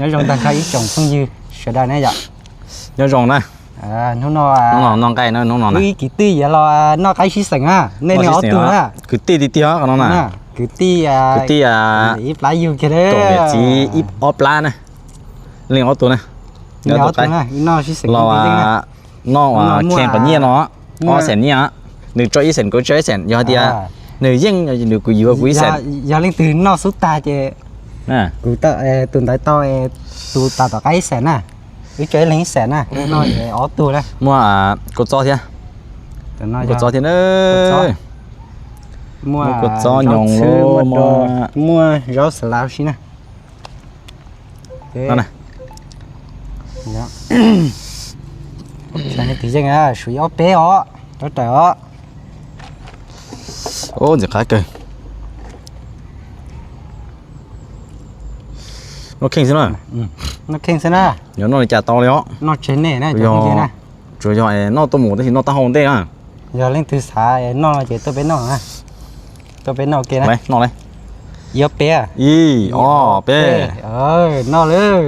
Nyob zoo tag nrho ib tsoom phooj ywg sawv daws na yom. Nyob zoo na. Hnub no, hnub no noj nqaij na, hnub no na. Wb ib kwv tij yuav los noj qaib sib xeem na, nej nws ob tug na. Kwv tij tiag tiag qhov no na. Kwv tij, kwv tij ib plab yug kiag, txiv ib ob plab na. Leej ob tug na. Ob tug na, los noj kheej qhov nyiaj no, ob xees nyiaj, nws tso ib xees kuv tso ib xees, yog hais tias nws yeej nws kuv yuav kuv ib xees. Yog leej twg noj xub tag ces kuv, tus ntawd tau, tus tas tom qab ib xees na, wb tso ib leeg ib xees na, noj ob tug na. Muaj kua txob thiab, kua txob thiab na. Muaj kua txob nyoos, muaj zaub xav lav si na. Tsis yeej, suav ob peb os, rov rawm os. Ntxim qab kawg. Noj kheej xwb na. Noj kheej xwb na. Yuav noj li cas tau li os. Noj tseg nej na. Tsuas yog noj tuaj mus tab sis noj taub hau ntej na. Yog leej twg xav noj no ces tuaj peb noj, tuaj peb noj ua ke na. Noj li. Ib ob peb. Ib ob peb. Noj lawm.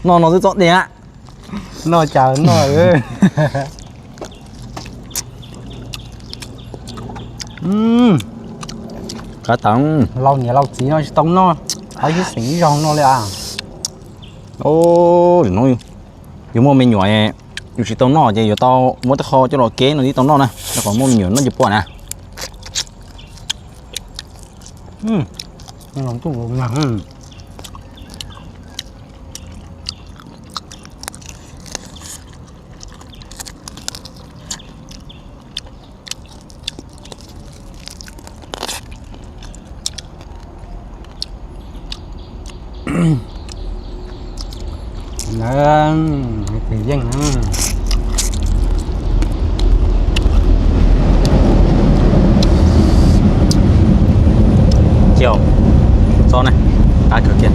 Noj no twb txob dej na. Noj cas noj. Qab tawv. Laus niam laus txiv no tsis tau noj qaib sib xeem ib zaug no li as. Yus muaj me nyuam, yus tsis tau noj ces yuav tau muab tej qho coj los kev no tib tau noj na, rau qhov muaj me nyuam noj cov pua na. Lawm, kwv yeej na. Cia txob na, qab kawg kiag.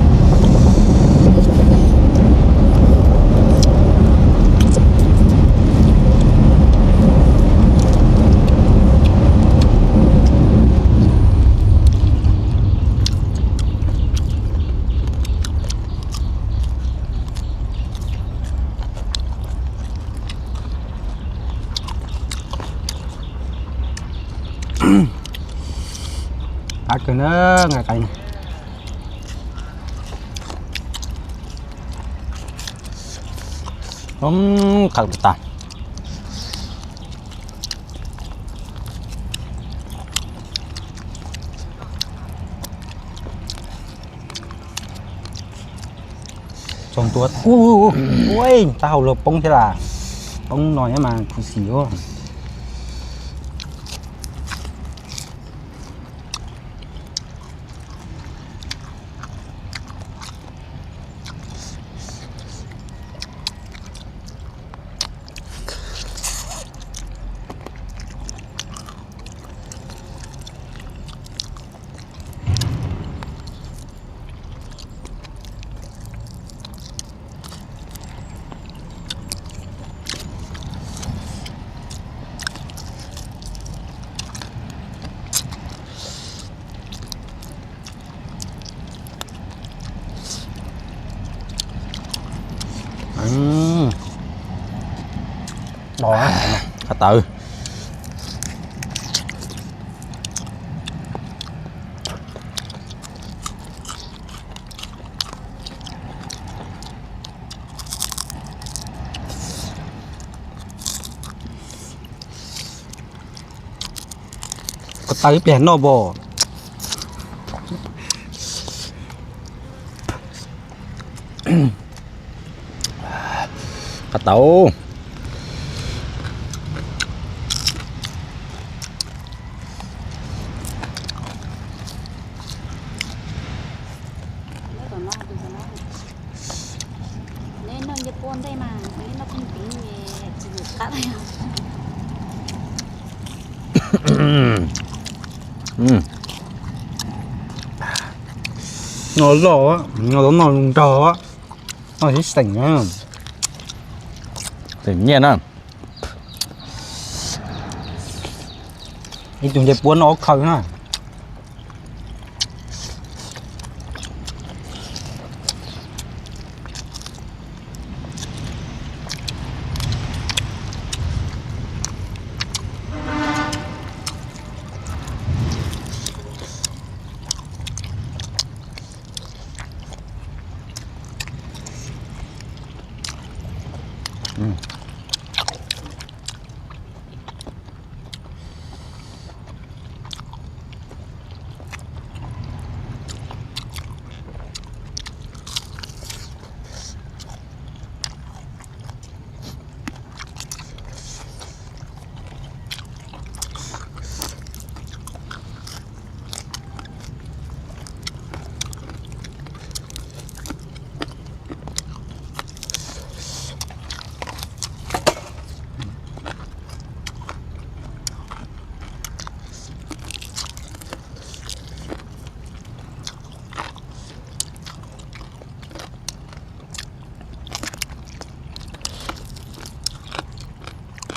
Qab kawg na, nqaij qais na. Qab tas. Txog ntua, ua, taub hau luag poob thiab las. Poob no nyob mas khuv xim ua. Qab tawv. Qab tawv ib pliag noj pom. Qab tawv. No loj, no noj nrog, noj sib xeem na. Xeem nyiaj na. Ib tug ncej puab noj ob khaw na.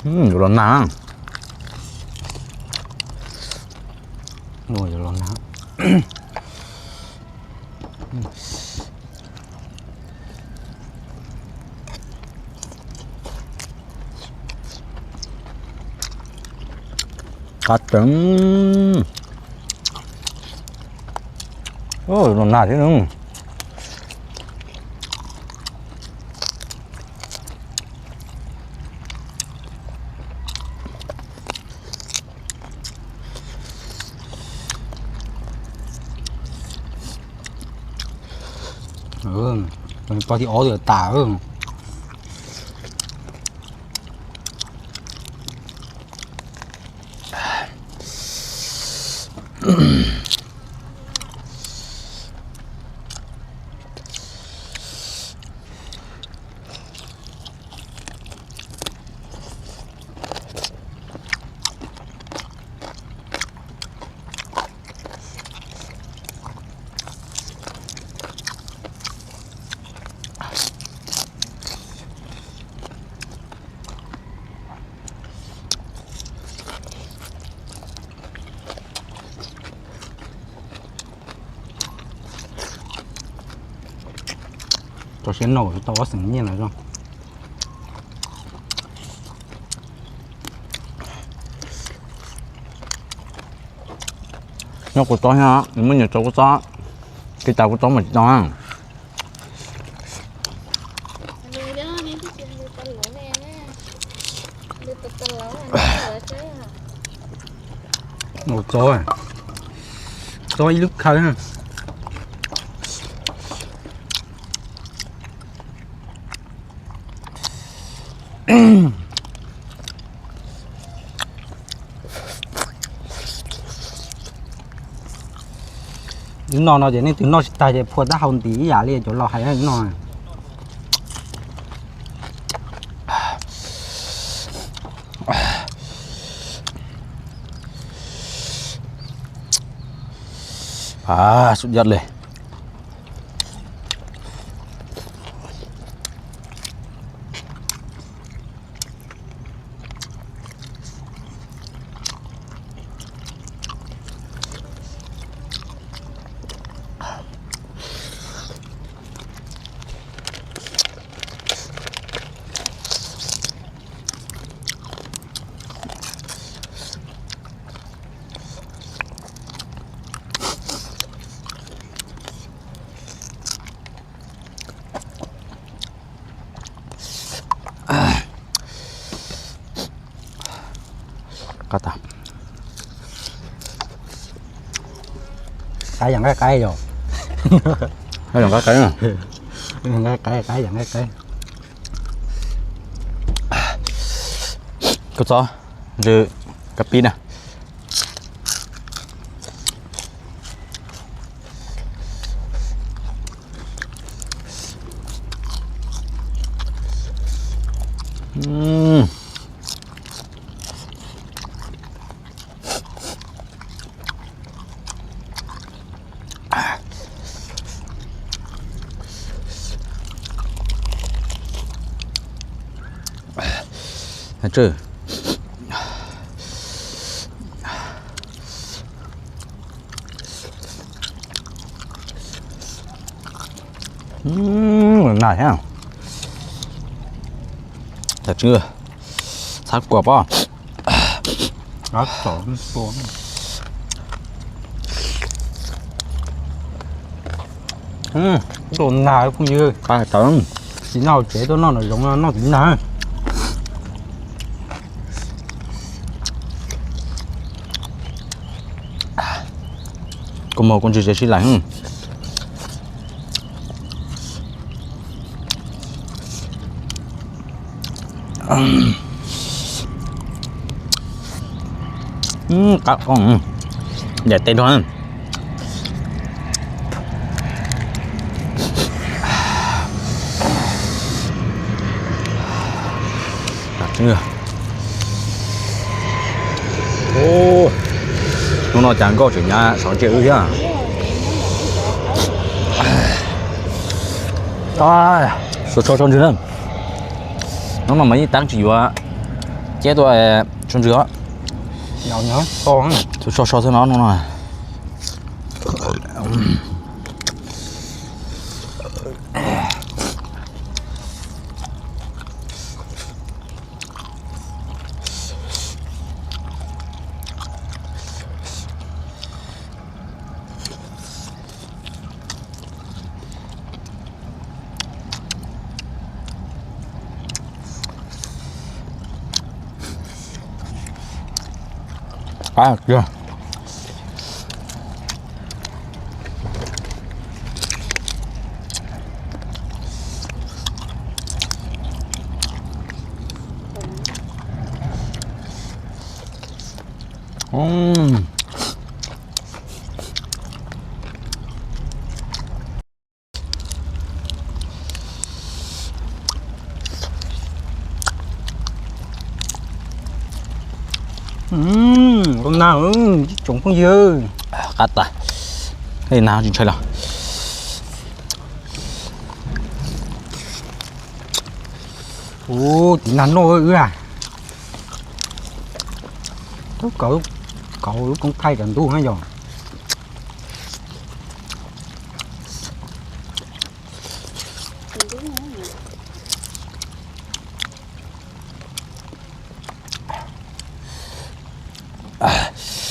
Yuav los nag. Yuav los nag. Qab tseeb. Los nag thiab. Pog thib ob twb tas. Tso siab noj tau ob xeem nyiaj lawm zoo. Nyob kuv tsob thiab, nws muaj nyias tsob kuv tsob, kev cai kuv tsob mas tsis tau. Tsob, tsob ib lub khaw. Wb noj no ces leej twg noj tsis tag ces phua taub hau ntim ib yam li cov laus hais no. Sub yat li. Qab tas. Qaib yam nqaij qaib yom. Qaib yam nqaij qaib. Nqaij qaib, qaib yam nqaij qaib. Kua txob, ntsw, kab pib na. Nag thiab. Txhab kuam pob. Tus nag phooj ywg, tsis noj tsev tuaj noj no zoo, noj tiv nag. Kua mog kua ntswg tsev sib laim. Qab, yaim tes nrog. Hnub no cas nkauj tseem nyav sov ntsia wb thiab. Tso tso ntswg na. Hnub no mas yeej tab tsis yuav ceb tuaj tso ntswg os. Tso so xwb no no. Tus nag, ib tsoom phooj ywg, qab tas, nag tsis ntshai los. Ub, tiv nag noj wb a. Kaus lub koob thaij cov ntub na yog.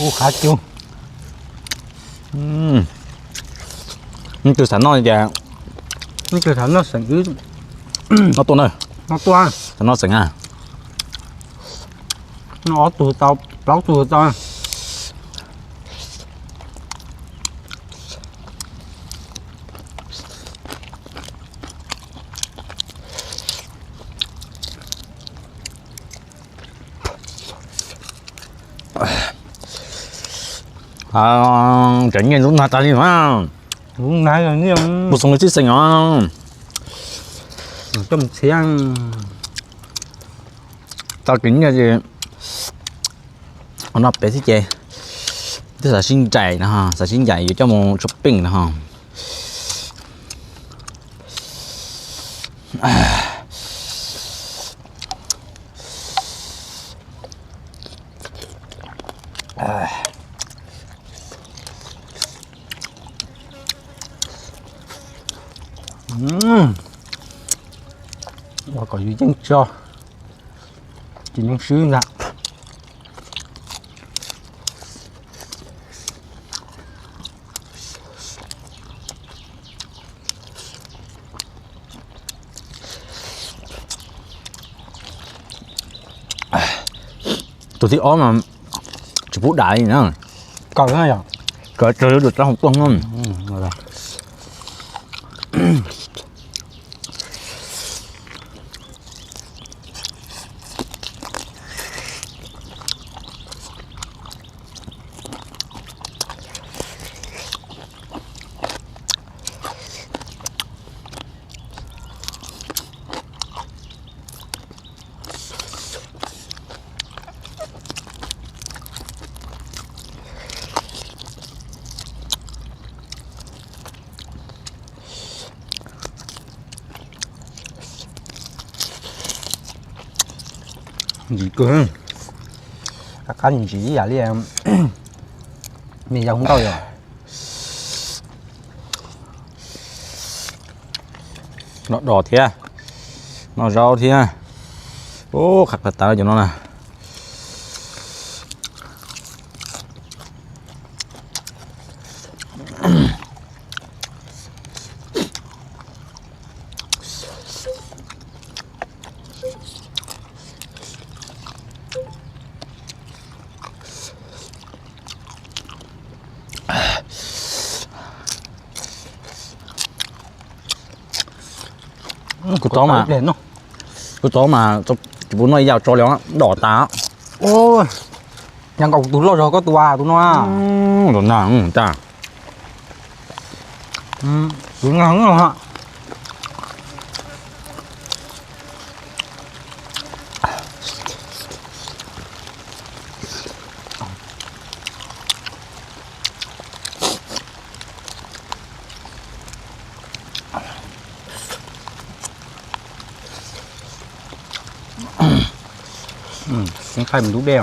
Ub, qab cug. Leej twg xav noj ces, leej twg xav noj xeem wb, noj tuaj na. Noj tuaj. Xav noj xeem a. Noj ob tug tau, plaub tug tau. Cov nyiaj ntub nag tas li mas. Mus xoo li tib xeem os. Tau kev nyiaj ces noj pem xwb ces twb xav sib ncaim no, xav sib ncaim yuav coj mus shopping no. Ua kom yus yeej tso, ces nyob swb ntag. Tus thib ob mas tsis pub dam li na. Kaw na yog. Kaw tsawg yuav tsum rau hauv tuaj no. Ntsim kawg, qab ntsim ib yam li me yau nkauj yom. Noj dos thiab, noj zaub thiab. Ub, qab qab tas cov no na. Kuv txob mas, kuv txob mas tsis pub noj ib yam tso li, dom tas. Ua, nyob nkaus kuv tus loj zog koj tus a tus no. Los nag tas. Tus nag. Khaij mus ntub dej.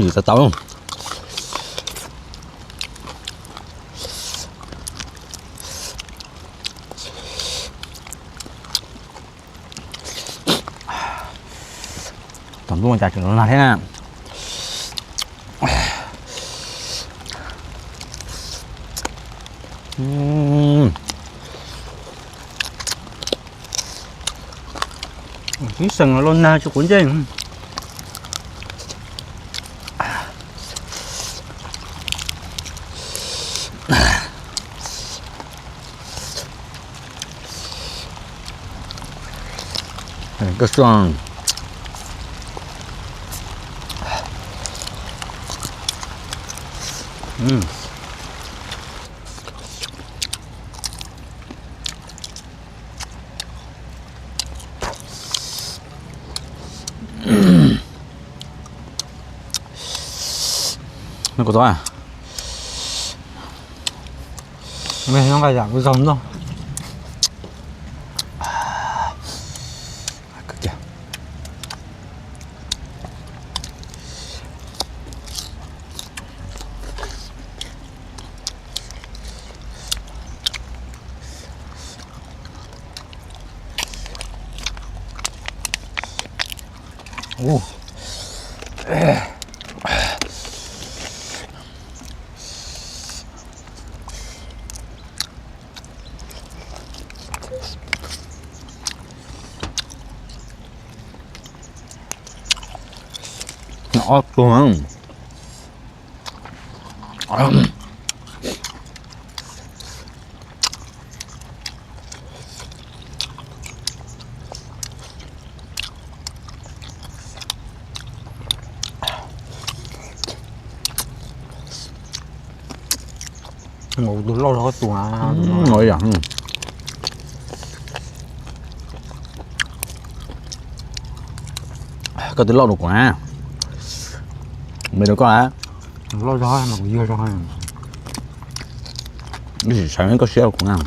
Yus tau tau. Tom ntuj cas tseem los nag thiab na. Ib xeem los nag tsis quav ntsej. Koj xua. Noj kuv txob. Nqa yam kuv zog noj. Ob tug. Tus loj zog koj tus a. Koj twb loj dua kuv na. Me rau koj a. Loj zog mas kuv yog zog. Ib sim saib koj siab rau kuv na.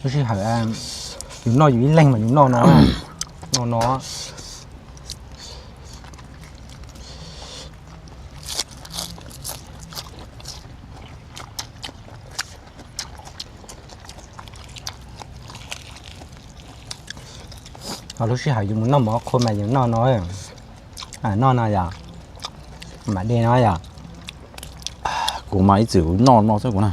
Lub sij hawm yus noj yus ib leeg mas yus noj no, noj no. Ho lub sij hawm yus mus noj mov qhua mas yus noj no, noj no yom, mam de no yom. Kuv mas ib txwm kuv noj no xwb kuv na.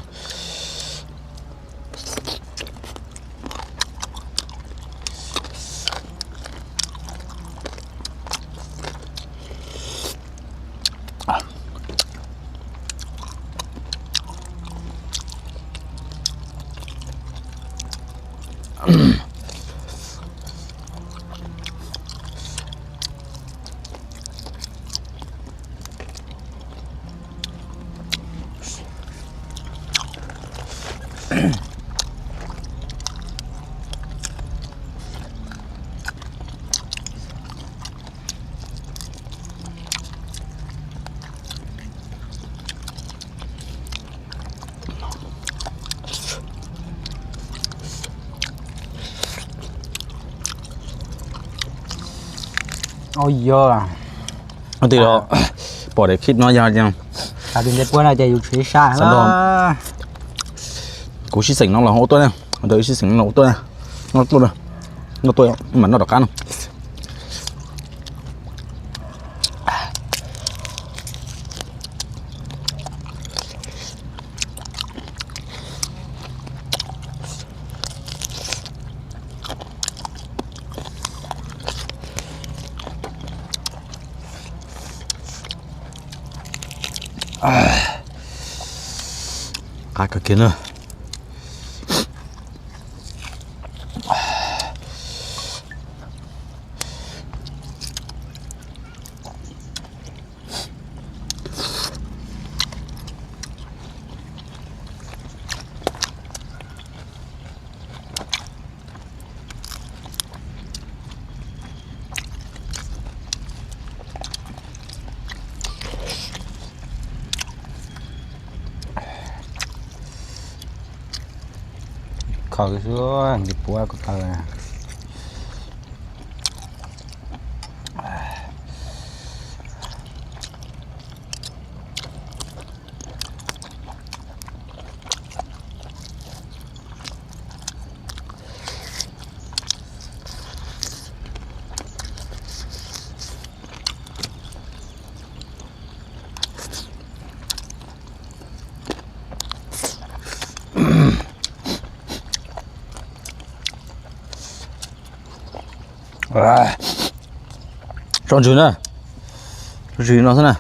Ua yog, twb yog pom daim clip no yog, kuv sib xeem no los ua tuaj na, ntawd sib xeem no los ua tuaj na, noj tuaj, noj tuaj mam noj rov qab no. Qab kawg kiag na. Kho xwb, nti puab ko taw. Tso ntswg na, ntswg no xwb na.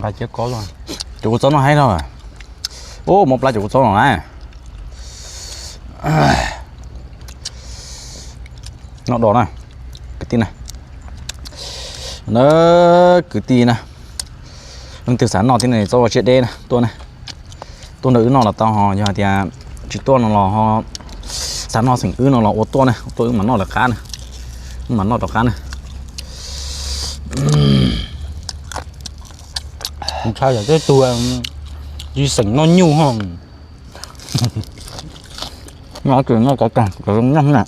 Cov kua txob no haib no. Ub, mob plab cov kua txob no na. Noj dos na, kwv tij na. Na, kwv tij na, leej twg xav noj thiab ne txhob ua siab deb na, tuaj na. Tuaj nrog wb noj los tau ho, yog hais tias tsis tuaj no los ho xav noj xeem wb no los ua tuaj na, tuaj wb mam noj lawv qab na, wb mam noj rov qab na. Ntshai yam tej tug tsis xeem noj nyuj ho. Noj ces noj tag tag, noj na.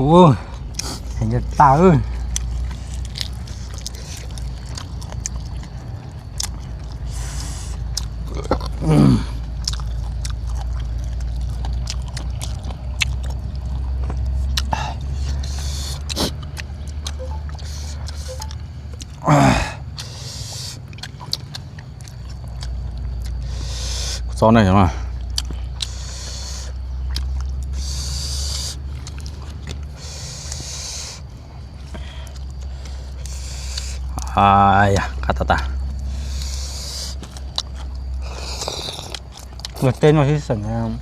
Ua, heev tas. Kua txob ne, qab tas tas. Tej no sib xeem,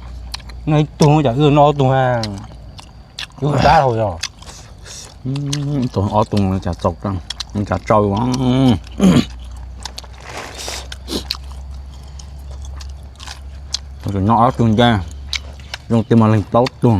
noj ib tug cas wb noj ob tug, wb dab hau yog. Ob tug cas txaus, cas tsau. Noj ob tug ncaj, zoo tiag mas leej plaub tug.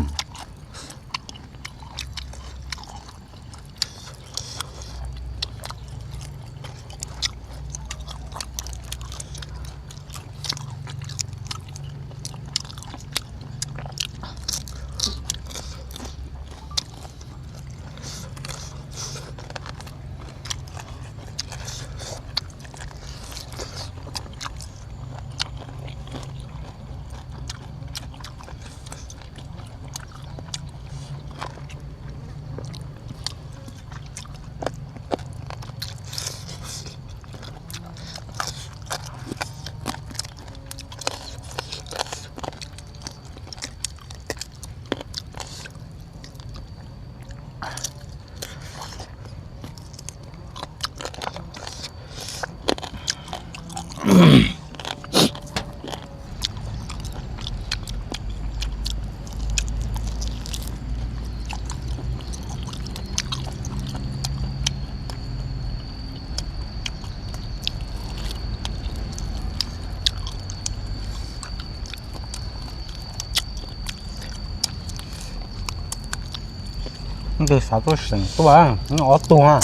Leej twg xav tuaj seem tuaj, noj ob tug na.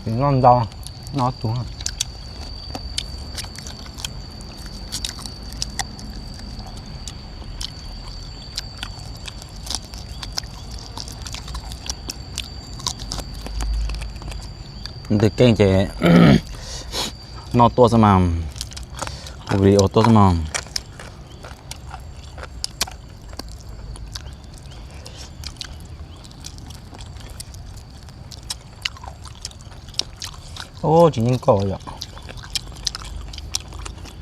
Tsis noj ntau, noj ob tug. Leej twg keej ces noj tuaj xwb mas, ua video tuaj xwb mas. Ub, tsis yeej koj yom.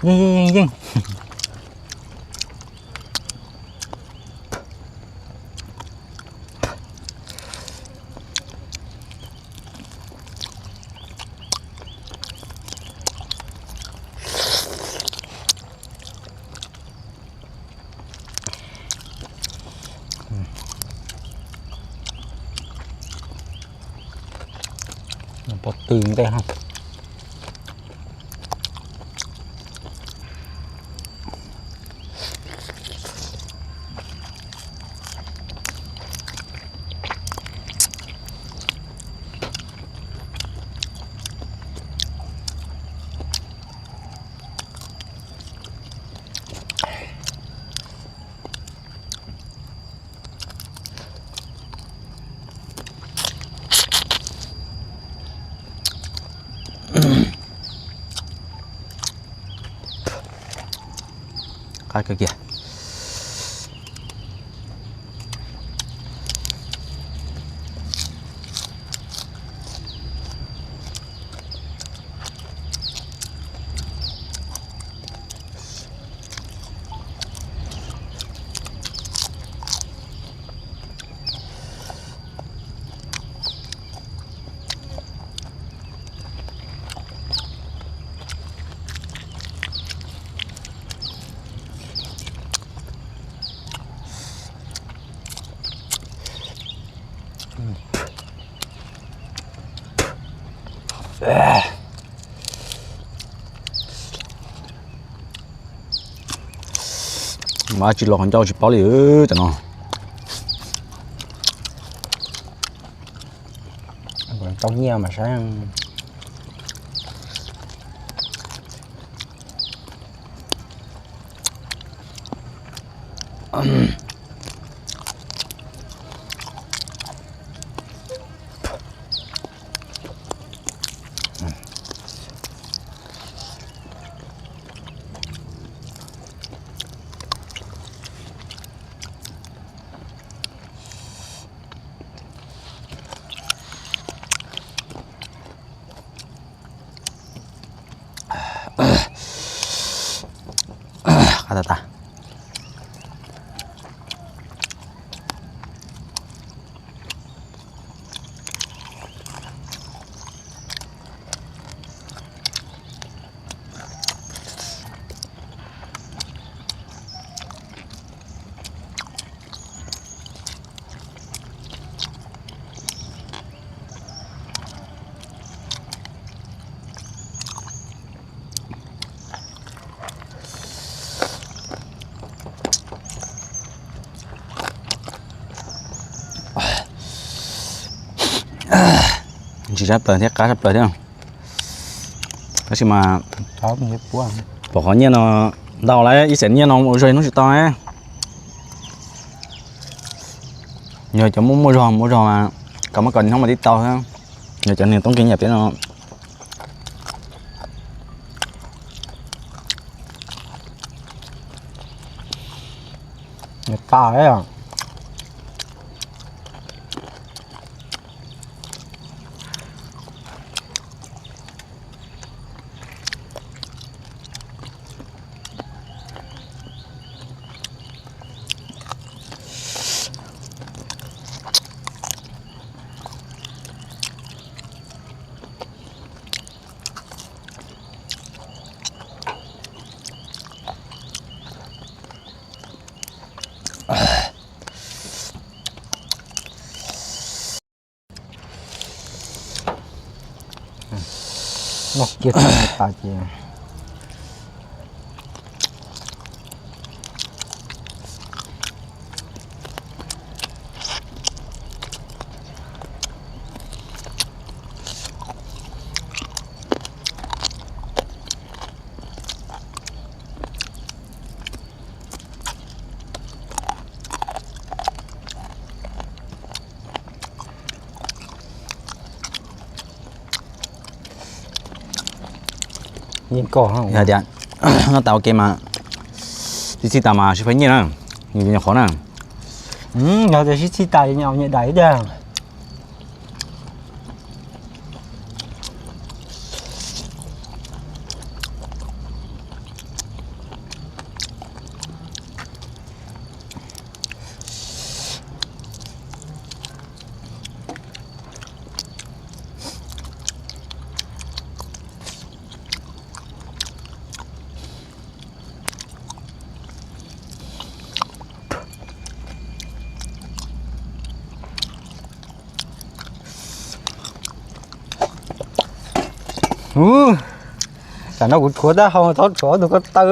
Yeej yeej yeej yeej. Pob tw ntej ha. Qab kawg kiag. Mas tsis los qhov ncauj tsis paub li tam no. Tau nyiaj mas saib. Qab tas tas. Ntsim sab plaws thiab qab sab plaws thiab. Tab sis mas pom qhov nyiaj no ntau lawm, ib xeem nyiaj no mus ua zog ib hnub tsis tau na. Yog cov muaj muaj zog muaj zog mas kom muaj kom hnub mas tib tau xwb. Yog cov niag toob kev nyiam peb no. Nyiam tas. Noj kiag tas ces. Hais tias noj tas ua ke mas sib txhij tas mas sib faib nyiaj na, nyiaj qhov na. Yog tias sib txhij tas nyias nyias daim tiag. Tam no kuv rhuav tab hau txhob rhuav tus ko taw,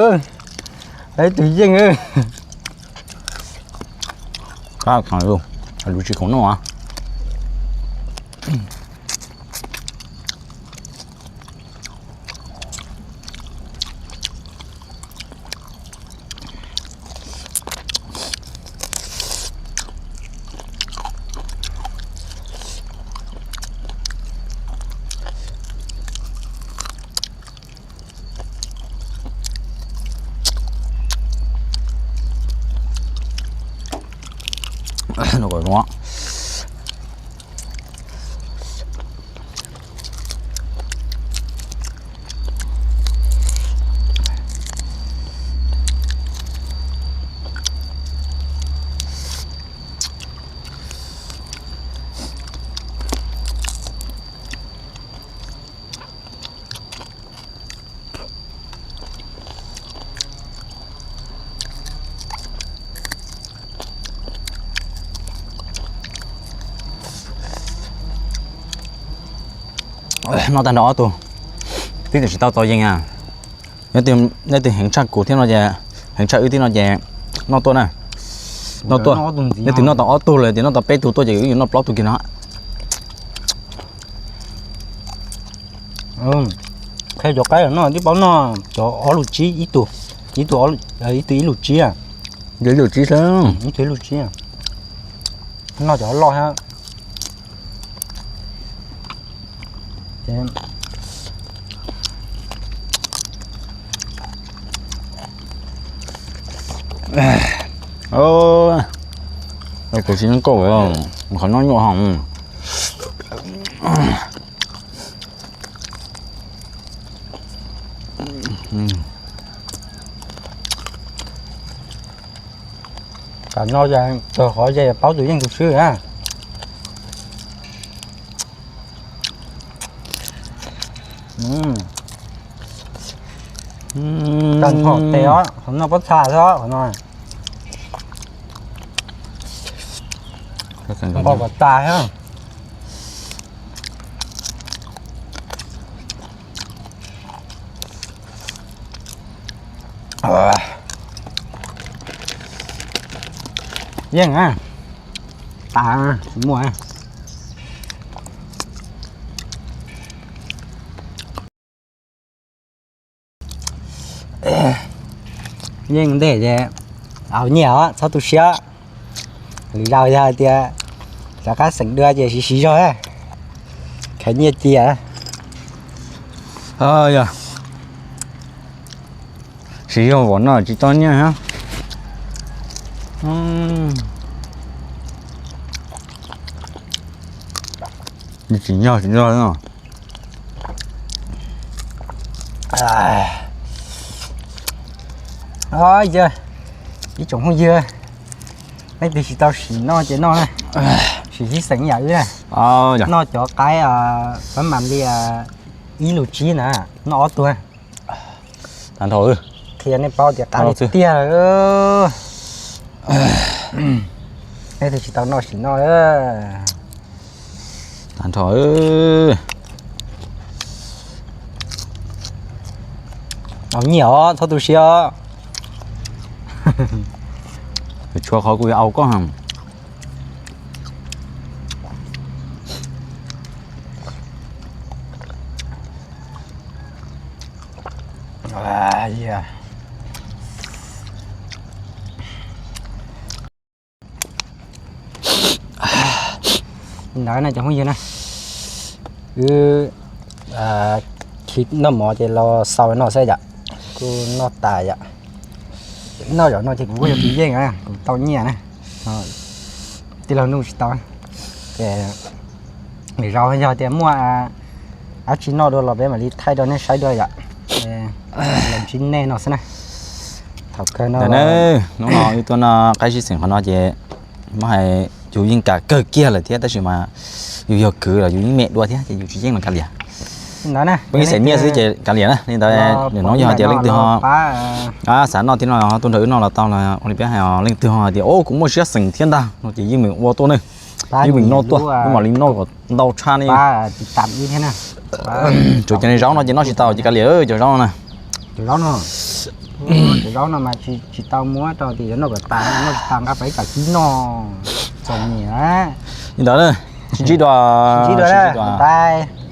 ib tug yeej. Lub tsis khoom noj. Noj tag nrho ob tug, twb tsis tau txaus yees a. Leej twg heev tshaj kuv thiab no ces, heev tshaj wb thiab no ces noj tuaj na. Noj tuaj. Leej twg noj tau ob tug lawm ces noj tau peb tug tuaj ces wb yuav noj plaub tug kiag no. Qhia cov qaib no twb paub noj cov ob lus tsib ib tug, ib tug ib lus tsib. Ib lus tsib xwb. Ib tug ib lus tsib. Noj cov loj thiab. Kuv tsis nkauj, qhov noj nyuaj hos. Tam no tag qhov ze paub tus yeej tus swb na. Tag nrho tes os, qhov no pob txha xwb os, qhov no. Nqos kom tas thiab. Yeej a, tas tsis muaj. Yeej ntej ces au nyiaj os, txhob tu siab. Lwm zaus yog hais tias rov qab xeem dua ces siv siv zog, khav nyiaj cia. Yog siv zog vom no tsis tau nyiaj hab. Tsis yog tsis yog. Yog ib tsoom phooj ywg, leej twg tsis tau sim noj ces noj na, sim sib xeem yam wb na. Noj cov qaib pab mam li ib lus tsib na, noj ob tug. Tag nrho, qhia nej paub tias qab li tiag. Leej twg tsis tau noj sim noj. Tag nrho. Au nyiaj os, txhob tu siab os. Tshuav qhov kuv yuav au koj. Ntawd na cov phooj ywg na, wb, Noj mov ces los xaus no xwb yom. Kuj noj tas yom. Noj zaum no ces kuv kuj yog tus yeej na, kuv tau nyiaj na. Tij laug Nuj tsis tau. Ces lwm zaus yog tias muaj dab tsi noj dua los peb mam li thaij rau nej saib dua yom. Los ntsib nej no xwb na. Thaum kawg no, hnub no wb tuaj noj qaib sib xeem qhov no ces muab hais yus yeej kam kawg kiag lawm thiab tab sis mas yus yog kwv los yus yeej me dua thiab ces yus tsis yeej los kav liam. Peb ib xeem nyiaj xwb ces kav liam na. Li ntawd, nim no yog hais tias leej twg ho xav noj thiab no ho tuaj nrog wb noj los tau los ua li peb hais, leej twg ho hais tias o kuv muaj siab xeem thiab ntag no ces yeej meem ua tuaj ne. Yeej meem noj tuaj, wb mam li noj kom ntau tshaj ne. Tsuas cov zaub no ces noj tsis tau ces kav liam cov zaub no na. Cov zaub no, cov zaub no mas tsis tau muab rau tias yuav noj kom tas, noj tsis tas nqa pais ib tam kib noj txom nyem. Li ntawd, sib ntsib dua, sib ntsib dua.